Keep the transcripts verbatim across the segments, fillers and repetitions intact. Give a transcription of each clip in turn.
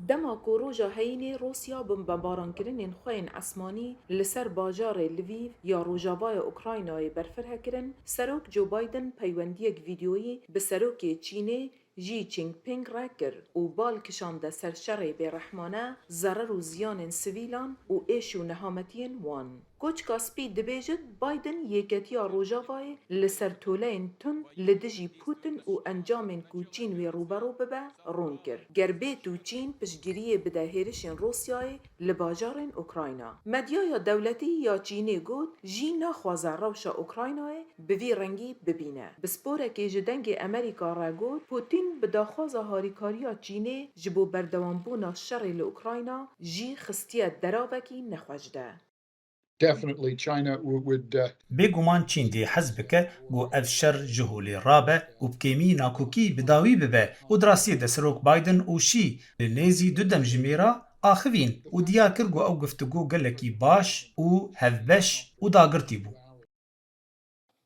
Dema ku roja heyînê Rûsya bombebarankirinin xwe yên esmanî li ser bajarê Lviv ya rojavaya Ukraynayê berfireh kirin, Serok Joe Biden peywendiyek vîdeoyî bi serokê Çînê Xi Jinping re kir û bal kişande ser şerê bêrehmane, zerer û ziyanên sivîlan û êş û nehametiyên wan. Koçka Spî dibêjit, Biden yêketiya Rojavayê li ser toleyên tund li dijî Putin û encamên ku Çîn wê rûbero bibe, rûn kir. Ger bê tu Çîn piştgiriyê bide hêrişên Rûsyayê li bajarên Ukrayna. Medyaya dewletî ya Çînê got, Xi naxwaze rewşa Ukraynayê bi vî rengî bibîne. Pisporekê ji Dengê Amerîka re got, Putin bi daxwaza harîkariya Çînê ji bo berdewambûna şerê li Ukrayna jî xistiye deravekî nexweş de. Definitely China w- would uh, Bêguman Çîn dê hez bike ku ev şer ji holê rabe û bi kêmî nakokî bi dawî bibe û di rastiyê de Serok Biden û Xi li nêzî du demjimêra axivîn û diya kir ku ew guftûgo gelekî baş û hevbeş û dagirtî bû.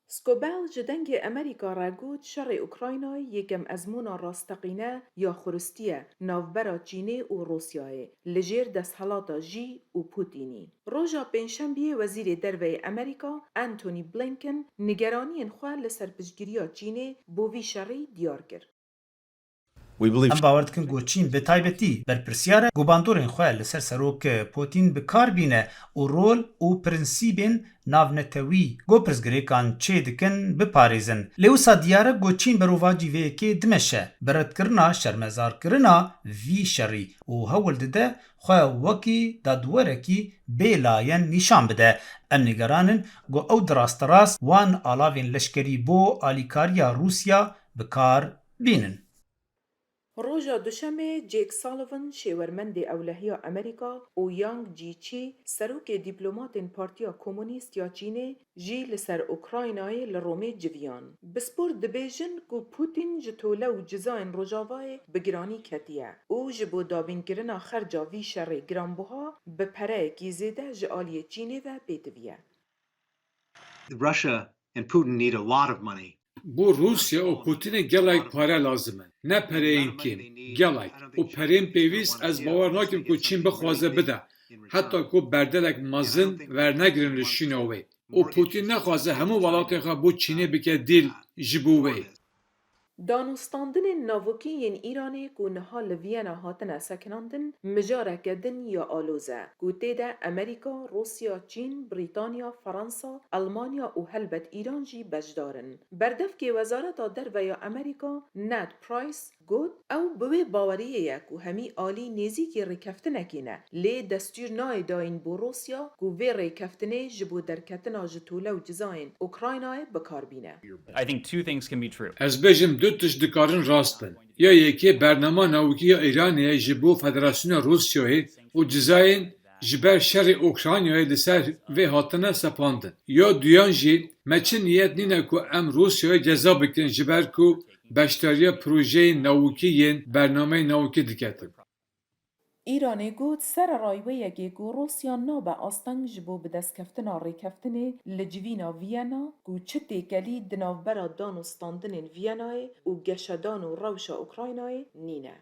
Scobell ji Dengê Amerîka re got, şerê Ukraynayê yêkem ezmûna rasteqîne ya xuristî ye navbera Çînê û Rûsyayê li jêr desthilata Xi û Putînî. Roja Pêncşembiyê Wezîrê Derve yê Amerîka Antony Blinken nigeraniyên xwe li ser piştgiriya Çînê bo vî şerî diyar kir. We believe Em bawer dikin ku Çîn bi taybetî berpirsiyar e ku bandorên xwe li ser Serok Putin bi kar bîne û rol û prensîbên navnetewî ku pirsgirêkan çê dikin biparêzin. Lê wisa diyar e ku Çîn berovajî vê yekê dimeşe, bi redkirina şermezarkirina vî şerî û hewl dide xwe wekî dadwerekî bêlayen nîşan bide. Em nîgeran in ku ew di rasterast wan alavên leşkerî bo alîkariya Rûsya bi kar bînin. Roja Duşemê Jake Sullivan, şêwermendê ewlehiya Amerîka, û Yang Jiechi, serokê dîplomatên Partiya Komunîst ya Çînê, jî li ser Ukraynayê li Romê civiyan. Bispor dibêjin ku Putin ji tole û cizayên Rojavayê bi giranî ketiye û ji bo dabînkirina xerca vî şerê giranbuha bi pereyekî zêde ji aliyê Çînê ve pêdiviye. Russia and Putin need a lot of money. Bo Rûsya û Putinê gelek pare lazim in. Ne pereyên kêm, gelek. Û perên pêwîst ez bawer nakim ku Çîn bixwaze bide. Heta ku berdelek mezin wernegirin li şûna wê. Û Putin nexwaze hemû welatên xwe bo Çînê bike dîl ji bo wê. Danûstandinên navokî yên Îranê ku niha li Viyena hatine sekinandin, mijareke din ya aloz e, ku tê de Amerîka, Rûsya, Çîn, Brîtanya, Fransa, Elmanya û helbet Îran jî beşdar in. Berdevkê Wezareta Derve ya Amerîka, Ned Price, got, Ew bi wê baweriyê ye ku hemî alî nêzîkî rêkeftinekê ne, lê destûr nayê dayîn bo Rûsya ku vê rêkeftinê ji bo derketina ji tole û cizayên Ukraynayê bi kar bîne. I think two things can be true. Ez bêjim du tişt dikarin rast bin. Ya yekê bernama navokî ya Îranê ye ji bo Federasyona Rûsyayê û cizayên ji ber şerê Ukraynayê li ser vê hatine sepandin. Ya duyan jî me çi niyet nîne ku em Rûsyayê ceza bikin ji ber ku beşdariya projeyên navokî yên bernameyên navokî diketin. Îranê got, sererayî wê yekê ku Rûsya nabe asteng ji bo bidestkeftina rêkeftinê li civîna Viyena, ku çi têkelî di navbera danûstandinên Viyenayê û geşedan û rewşa Ukraynayê nîne.